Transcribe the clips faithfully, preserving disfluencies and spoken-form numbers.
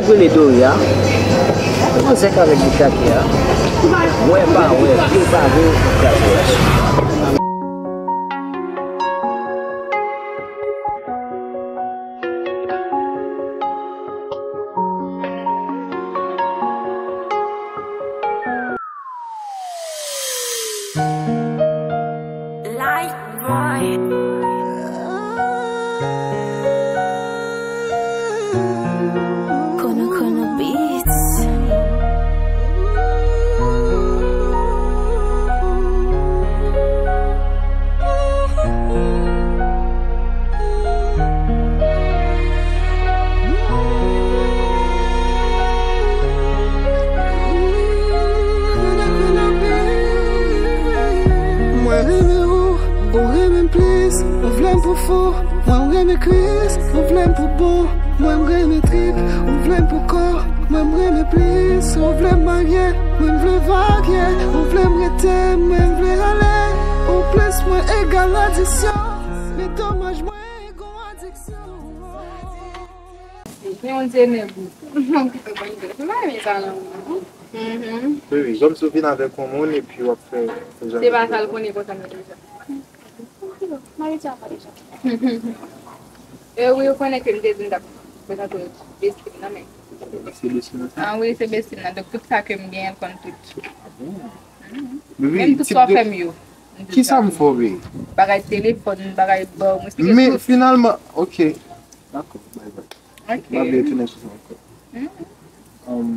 Rele Doria. Manzè k avèk bouchake a. Wè pa wè, vle pa vle, kraze. Light boy. Kono Kono Beats. Mwen renmen ou, ou renmen m plis, ou vle m pou fou. Mwen renmen kwis, ou vle m pou bon. Mwen renmen trip, ou vle m pou kò. Mwen renmen plis, ou vle m marye. Mwen vle vagye, ou vle m rete. Mwen vle ale, ou plis mwen egal adiksyon. Men domaj mwen gon adiksyon. Gen yon ti enèji. Mwen kite konn tèt. Mwen renmen sa nan ou. Mhm. Wi, wi, kòmsi w vin avèk yon moun epi w ap fè, fè jan de bagay. Se pa sa l konnen konsa, men deja. Mwen rete anba deja. E wi, ou konnen ke m te di m t ap prezante w besti m nan, men. Se besti m nan? Ah wi, se besti m nan. Donk, tout sa ke m genyen, l konn tout. Ah bon? Mhm. Wi, menm tout sa w fè m yo. Kisa m fè w, wi? Bagay telefòn, bagay ba w, mwen esplike tout. Men finalman, ok. Dakò, bye bye. Ok. M ap vin tounen sou sa ankò. Hmm. Um,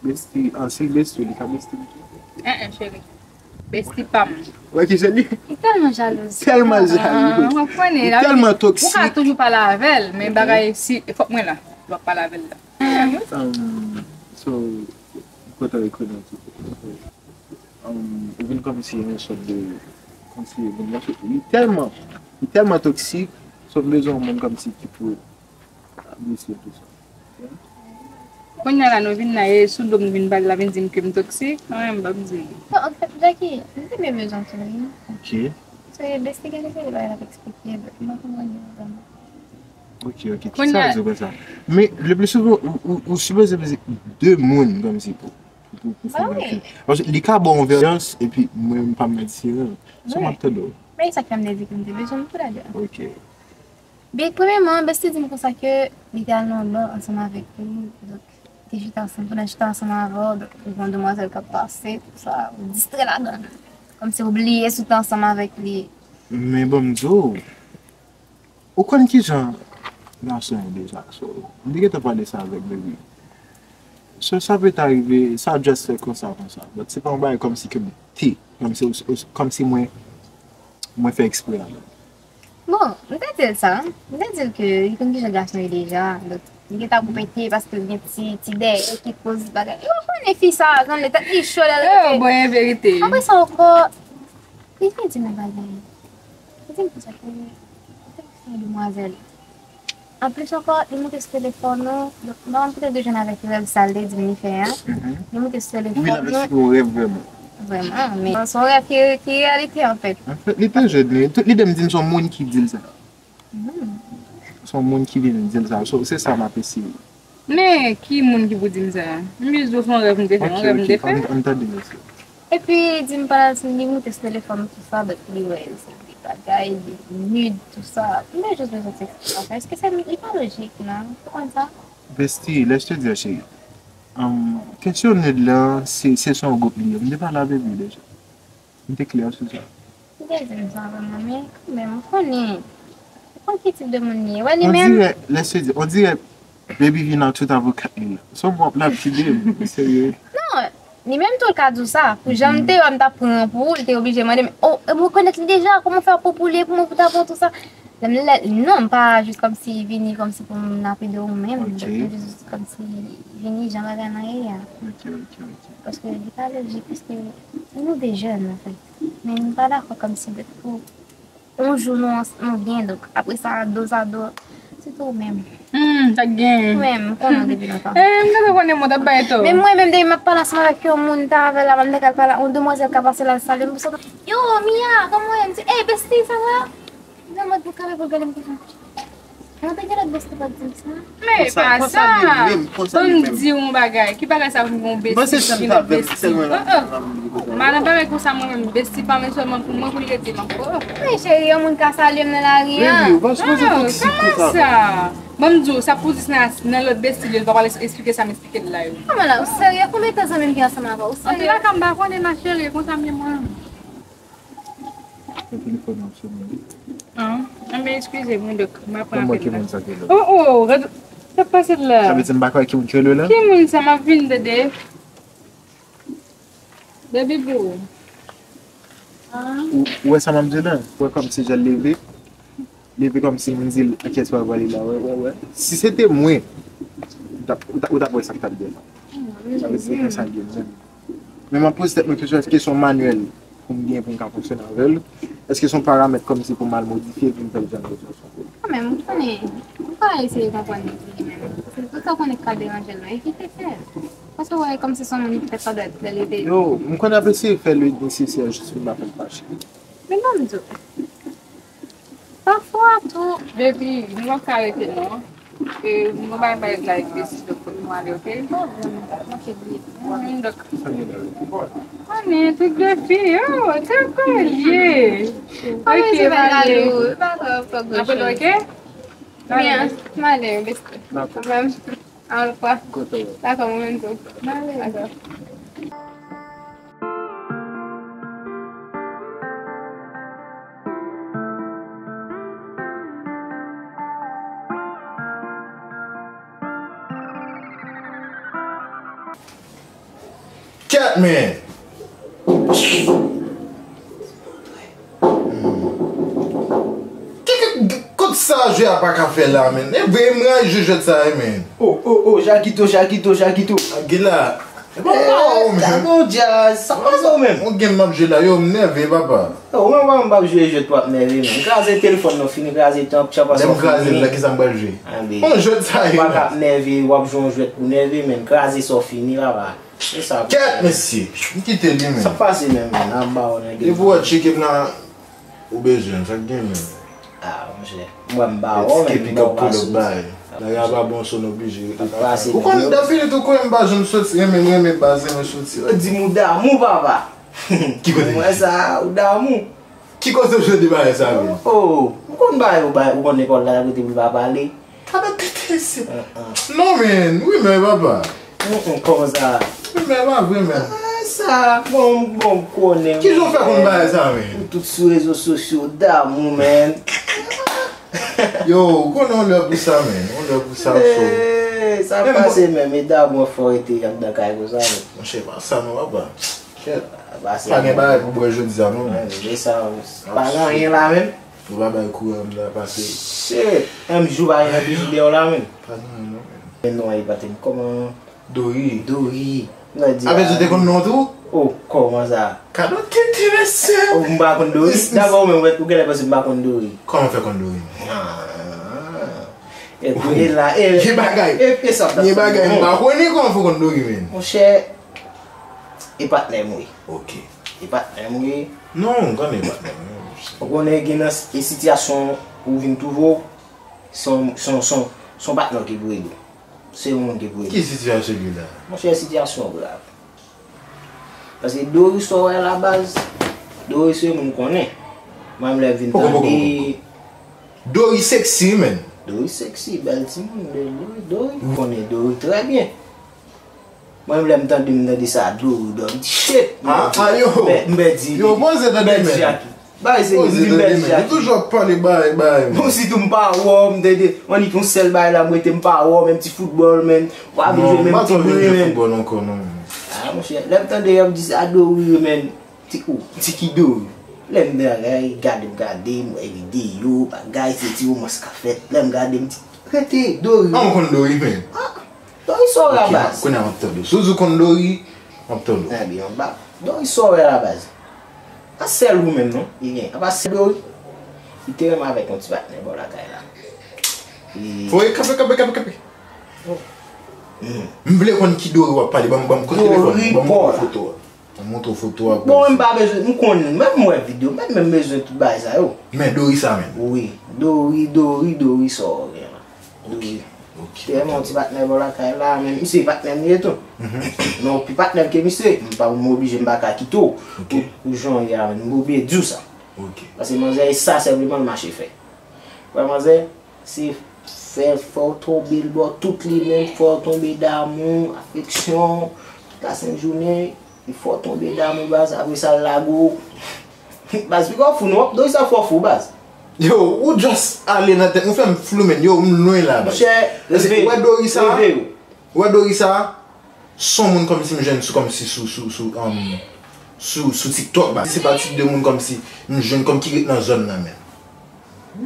besti, an, si l besti, li ka besti m tou? Eh, eh, cheri. Besti pa m. Wè ki se li? Li tèlman jalouz. Tèlman jalouz. Ah, mwen konnen, li tèlman toksik. Ou ka toujou pale avè l, men bagay, si, fòk mwen la. L ap pale avè l la. Um, so, m kontan rekonèt ou. Um, ou vin kòmsi yon sòt de konseye moun nan. Li tèlman, li tèlman toksik, so m bezwen yon moun kòmsi ki pou apresye tout sa. Kounye a la, nou vin la, e sou do m nou vin pale la, vin di m ke m toksik. Mwen menm, m p ap di l. Non, anfèt, Jackie, m te byen bezwen tou, wi. Ok. Se besti gen de bagay l ap eksplike, but m pa konprann yo vrèman. Ok, ok. Kisa w di konsa? Men, le pli souvan, ou, ou, ou sipoze bezwen de moun kòmsi pou, pou, pou fè yon bagay. Paske li ka ba w yon veryans, epi mwen, m pa m nan diferan. So, m ap tande w. Men sa k fè m te di ke m te bezwen m tou la de. Ok. Big, premyèman, besti di m konsa ke li te al nan yon bar ansanm avèk li. Donk, te chita ansanm, pandan chita ansanm avè w, donk, ou gen yon demwazèl k ap pase, tout sa, ou distrè ladan l. Kòmsi ou bliye si w te ansanm avèk li. Men ban m di w, ou konn kijan gason ye deja, so, m te gentan pale sa avèk Baby. So, sa peut arriver, sa just fè konsa, konsa. But se pa yon bagay kòmsi ke m te, kòmsi, kòmsi mwen, mwen fè eksprè avè l. Bon, m te di l sa. M te di l ke li konn kijan gason ye deja. Donk, li gentan ap repete paske l gen ti, ti dèyè ki koz bagay. Ou konnen fi sa, zanmi, tèt li cho lè l rete. Yo, bon, e verite. Apre sa ankò, li vin di m yon bagay. Li di m konsa ke li te fè demwazèl. Anplis ankò, li moute sou telefòn ou. Donk, m pa konn poutèt de jwenn avèk rèv sa l te di m li fè a. Mhm. Li moute sou telefòn ou. Wi, l ap eksplike yon rèv vrèman. Vrèman, men se yon rèv ki, ki reyalite, anfèt. Anfèt, li te jèn, li, tout lide m di m se yon moun ki di l sa. Mhm. Se yon moun ki vin di l sa. So, se sa m ap eseye. Men, ki moun ki pou di m sa? M jis di w se yon rèv m te fè, yon rèv m te fè. Ok, ok, ann, ann tande, mesye. Epi, di m pa, li moute sou telefòn m, tout sa, donk li wè se de bagay, li nude, tout sa. M te jis bezwen ti eksplike sa. Èske se, li pa lojik, non? Ou konn sa? Bestie, lè je te di a, cheri. Um, kesyon nude lan, se, se sou yon gwoup li ye. M te pale avèk li deja. M te klè sou sa. Ou te di m sa vrèman, men kanmenm, ou konnen, ou konn ki tip de moun li ye. Wè li menm. On dirait, lè je te di, on dirait Baby vin ak tout avokat li la. Se yon moun ap lapide m, serye. Non, li menm tou l ka di w sa. Pou jan m te wè m t ap pran pou ou, li te oblije mande m, "Oh, e mwen konèt li deja, kòman w fè pou, pou li, pou mwen pou ta pran tout sa?" Lè m lè, non, m pa jis kòmsi vini kòmsi pou m lapide ou menm. Ok. Jis kòmsi vini jan bagay lan ye a. Ok, ok, ok. Paske li pa lojik, paske nou de jèn, anfèt. Men m pa dakò kòmsi pou yon jou nou, nou byen, donk, apre sa, dozado, se tou ou menm. Hmm, sa k gen. Ou menm, m konnen w depi lontan. Eh, m te konnen mwen t ap bay to. Men mwen menm, depi m ap pale ansanm avèk yon moun, m t avè l, m te ka pale, yon demwazèl ka pase la, l salye m, pou sa, "Yo, Mia, kòman w ye?" M di, "Ey, bestie, sa va?" Nan mòd pou kale pou gade m konsa. Mwen te gen lòt besti pa t di m sa. Men e pa sa. Ban m di w yon bagay. Ki bagay sa pou yon besti ki lòt besti? Madan bagay konsa mwen menm, besti pa m sèlman pou mwen pou l rete m ankò. Men cheri, yon moun ka salye m nan lari a. Baby, ou pa sipoze toksik konsa. Kòman sa? Ban m di w, sa pou di nan lòt besti li, l pa pral eksplike sa m eksplike l la yo. Kòman la, ou serye? Konbyen tan zanmi m gen ansanm avè w? Ou serye? Anpil aka m pa konnen ma chérie, konsa m ye mwen. Nan telefòn nan ap sonnen wi. Ah, enben eskize m wi dòk, m ap raple la. Ban m wè ki moun sa ki rele. Oh oh, gad sa k pase la. Sa vle di m pa kwè ki moun ki rele w la? Ki moun sa m ap vin tande? Baby boo. Ou ou wè sa m ap di w la? Ou wè kòmsi jan l leve? Leve kòmsi moun di l ankyèt pa pale la, wè, wè, wè. Si se te mwen, ou t ap ou t ap ou t ap wè sa k t ap gen la. Sa vle di se konsa l ye menm. Men m ap poze tèt mwen kesyon, èske se yon manyèl pou m gen pou m ka fonksyone avè l? Èske se yon paramèt kòmsi pou m al modifye pou m fè l jan l bezwen fè l? Kanmenm, ou konnen, ou pa eseye konprann li menm. Ou ka konnen k ka deranje l, non, evite fè l. Paske w wè kòmsi se yon moun ki fè tandèt lè l ede. Yo, m konn ap eseye fè le nesesè jis pou m pa fè l fache. Men ban m di w. Pafwa tou, baby, nou p ap ka rete non. E nou bay bay la epi si nou fout nou ale, oke? Mwen menm dòk. Konnen tout de fi yo, se kòlye. Oke, m ale. Apre nou, oke? Byen, m ale, besti. Dakò. Dakò, mwen menm tou. Dakò. Kèt, men! Ki, ki, ki, kot sa jwe a pa ka fè la, men? E vre, m rayi jwe jwèt sa, wi, men. Oh, oh, oh, Jakito, Jakito, Jakito. Ak gila. E pa pa ou, men. Bon, djaz, sa k pase w menm? Yon game m ap jwe la, yo, m nève, papa. Yo, ou menm, ou pa menm p ap jwe jwèt pou w ap nève, men. Kraze telefòn nan, fini kraze tan, tchanpan sa w fini. Lè m kraze l la, kisa m pral jwe? Yon jwèt sa, yo. Ou pa ka ap nève, w ap jwe yon jwèt pou nève, men. Kraze sa w fini, papa. Se sa. Kèt, mesye. M kite li, men. Sa k pase menm, men? N ap ba w nan game. Depi w wè tcheke m nan, ou bezwen l. Sa k gen, men? Ah, monchè. M wè m ba w, men, m ba w pa soti. Lari a pa bon, so n oblije rete. Ou konn, David, ou konnen m pa janm soti, renmen, renmen baz, renmen soti. Ou di m ou damou, papa. Ki kote m wè sa, ou damou. Ki kote w soti bagay sa, men? Oh, ou konn bagay, ou bay, ou konn lekòl la, kote pou l pa pale. Gade tete isit. Non, men, wi, men, papa. Mm, mm, kòman sa? Wi, men, pa vre, men. Ah, sa, bon, bon, m konnen. Kijan w fè konn bagay sa, men? Ou tout sou rezo sosyo, damou, men. Yo, ou konnen yon lè pou sa, men. Yon lè pou sa, so. Sa pase menm, e damou fò rete anndan kay konsa, men. Monchè, pa sa, non, papa. Kèt. Pa gen bagay pou bwè jodi a, non. Men sa, pa gen anyen la menm. Ou pa bay kouran m la pase. Shit! Menm jou pa gen anpil jou deyò la menm. Pa gen anyen non menm. Men non, e pa te m kòman? Dori. Dori. Avè di ou te konn non tou? Oh, kòman sa? Kado tete mesye. Oh, m pa konn Dori. Dabò ou menm ou genlè panse m pa konn Dori. Kòman fè konn Dori? Ah. E kounye la, e, gen bagay. E, e sa gen bagay m pa konnen kòman fè konn Dori menm. Monchè, e patnè m wi. Ok. E patnè m wi. Non, m konnen e patnè m wi. Ou konnen gen nan s- e sitiyasyon ou vin twouve w, se yon, se yon, se yon, se yon patnè w ki pou ede w. Se yon moun ki pou ede w. Ki sitiyasyon ki la? Monchè, sitiyasyon grav. Paske Dori sa w wè la baz, Dori se moun konnen. Mwen menm lè vin tande. Dori sexy, men. Dori sexy, bèl timoun, Dori, Dori. Ou konnen Dori trè byen. Mwen menm lè m tande, m tande sa, Dori, Dori, m di, shit! Ah, ah, yo. M pè di, yo, poze tande, men. Bay se li, m vin pèdi Jackie. Ou toujou ap pale bay, bay. Bon, sitou m pa wè w, m tande, annik yon sèl bay la, m rete m pa wè w, menm ti foutbòl, men. W ap jwe menm ti bri, men. Non, m pa twò vin jwe foutbòl ankò, non. Ah, monchè, lè m tande y ap di sa, Dori, men. Ti ou, ti ki Dori. Lè m gade, gade, m gade, m wè videyo, bagay, se ti romans k ap fèt. Lè m gade, m di, rete, Dori. Ah, ou konn Dori, men. Ah, Dori sa w wè la baz. Ok, kounye a m ap tande w. Si w di w konn Dori, m ap tande w. Ebyen, m pa. Dori sa w wè la baz. A sèl ou menm non, li gen. Apa sèl Dori. Li te renmen avèk yon ti patnè bò lakay la. Li Foye, kanpe, kanpe, kanpe, kanpe. Oh. Hmm. M vle konn ki Dori w ap pale. Ban m, ban m kote telefòn. Ban m foto a. Ban m montre w foto a. Bon, m pa bezwen, m konn, menm m wè videyo, m pa t menm bezwen tout bagay sa yo. Men Dori sa menm. Wi, Dori, Dori, Dori sa w gen. Ok, ok. Tèlman yon ti patnè bò lakay la, men misye patnè m ye tou. Mhm. Non, pi patnè m ke misye, m pa, m oblije m pa ka kite w. Ok. Pou, pou jan w ye a, men m oblije di w sa. Ok. Paske manzè e sa sèlman l mache fè. Wè manzè, se fè, fè w tonbe l bò tout li menm, fè w tonbe damou, afeksyon, tout la sent jounen, li fè w tonbe damou baz, apre sa l lage w. Baz, piga w fou non, w ap dòmi sa fò fou baz. Yo, ou just ale nan tèt, ou fè m flou menm, yo, m lwen la baz. Monchè, leve, ou wè Dori sa? Leve. Ou wè Dori sa? Se yon moun kòmsi m jwenn sou, kòmsi sou, sou, sou, um, sou, sou TikTok, baz. Se pa tip de moun kòmsi m jwenn kòm ki ret nan zòn nan menm.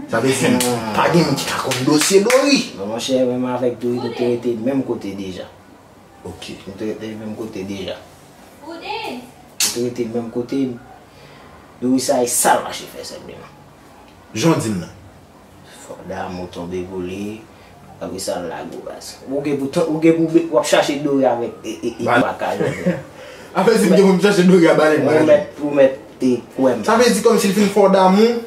Sa vle di, pa gen moun ki ka konn dosye Dori. Bon, monchè, menm avèk Dori, nou te rete menm kote deja. Ok. Nou te rete menm kote deja. Nou te rete menm kote. Dori sa e sa l mache fè sèlman. Jan w di m nan. Fò damou tonbe pou li. Apre sa, l lage w baz. Ou gen pou, ou gen pou w ap chache Dori avèk e, e, e, bal. Baka jodi a. Apre si m gen pou m chache Dori a bal e bal. Ou mèt, ou mèt te kwè m. Sa vle di kòmsi l fin fè w damou.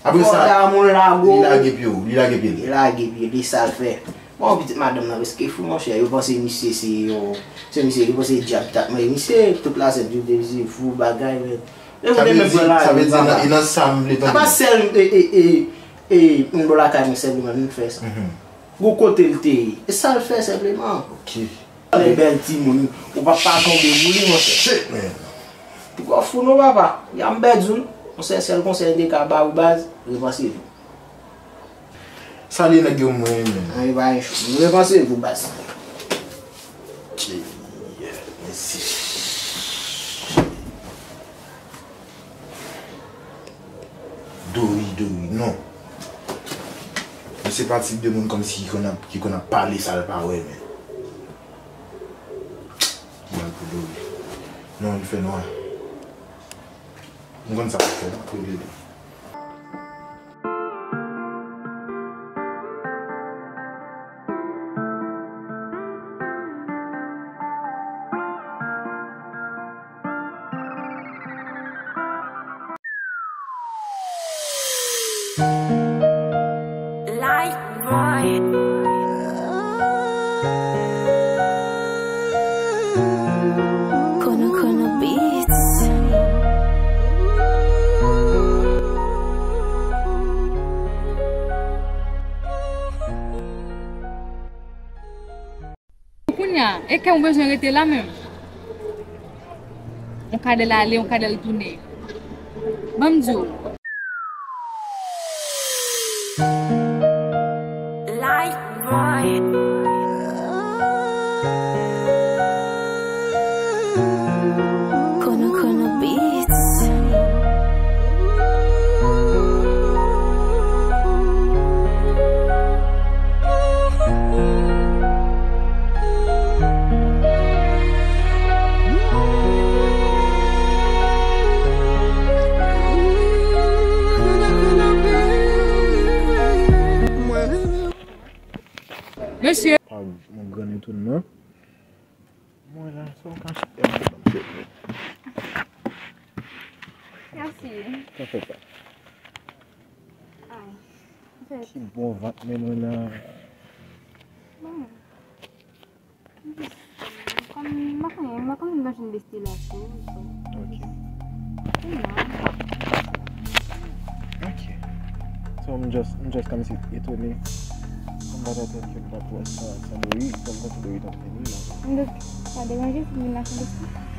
Apre sa, fò damou l lage w. Li lage pye w, li lage pye l. Li lage pye l, e sa l fè. Bon, pitit madanm nan, rèske fou, monchè. Yo panse misye se yon, se misye, yo panse dyab ki t ap manje misye, tout la sent yo te vin fou, bagay, men. Sa vle di, sa vle di, nan, e nan sa m vle tande. Apa sèl, e, e, e, e, m bò lakay mwen sèlman, m fè sa. Mhm. Gon kote l te ye. E sa l fè sèlman. Ok. Lè bèl timoun, ou p ap pa tonbe pou li, monchè. Shit, man. Piga w fou non, papa. Ya m pèdi w. Yon sèl, sèl konsèy m te ka ba ou, baz, repanse tou. Salye nèg yo mwen renmen. Anyen pa gen chou. Repanse tou, baz. Ok, mèsi. Dori, Dori, non. Men se pa tip de moun kòmsi ki konn ap, ki konn ap pale sa l pa wè, men. Mal pou Dori. Non, li fè nwa. M konn sa pou fè, m ap rele li. Light boy. Kono Kono Beats. Kounye a, e kè w bezwen rete la menm? Yon kadè l ale, yon kadè l tounen. Ban m di w. Light boy. Kono Kono Beats. Mesye. Pa yon gran etonnman. Mwen la, sa w kache dèyè m nan tèt mwen. Mèsi. Sa fè sa? Ay, an fèt. Ki bon vant men mwen la. Bon. Kòm m pa konnen, m pa konnen m pa janm beste la tou, so. Ok. Kounye a. Ok. So, m just, m just kòmsi etone. M pa t atann ke m t ap wè sa, sa Dori, kòm m panse Dori t ap vini la. Donk, sa deranje si m vin la san beste?